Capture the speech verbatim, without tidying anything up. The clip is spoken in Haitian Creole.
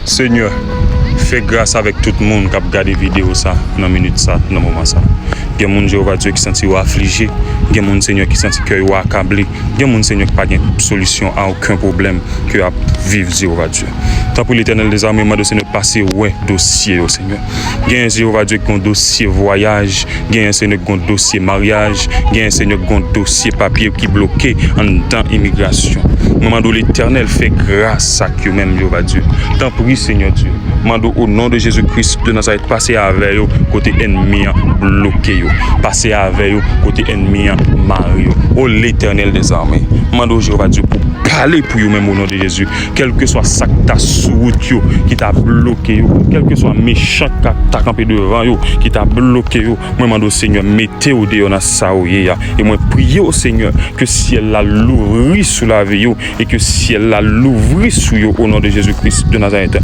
Senyè, fè gras avèk tout moun k ap gade videyo sa nan minit sa, nan moman sa. Gen moun, Jewova Dye, ki santi yo aflije. Gen moun, Senyè, ki santi kè yo akable. Gen moun, Senyè, ki pa gen solisyon a okenn pwoblèm ke y ap viv, Jewova Dye. Tanpri, Letènèl dèzame, mande w, Senyè, pase wè dosye yo, Senyè. Genyen, Jewova Dye, ki gen dosye vwayaj. Genyen, Senyè, ki gen dosye maryaj. Genyen, Senyè, ki gen dosye papye ki bloke anndan imigrasyon. Mwen mande w, Letènèl, fè gras ak yo menm, Jewova Dye. Tanpri, Senyè Dye, mande w, o non de Jezi Kris de Nazarèt, pase avè yo kote ènmi an bloke yo. Pase avè yo kote ènmi an mare yo. O Letènèl dèzame, mande w, Jewova Dye, pou pale pou yo menm, o non de Jezi. Kèlkeswa sa k ta sou wout yo, ki ta bloke yo, kèlkeswa mechan k ta kanpe devan yo, ki ta bloke yo, mwen mande w, Senyè, mete yo deyò nan sa yo ye a. E mwen priye w, Senyè, ke syèl la louvri sou lavi yo e ke syèl la louvri sou yo, o non de Jezi Kris de Nazarèt.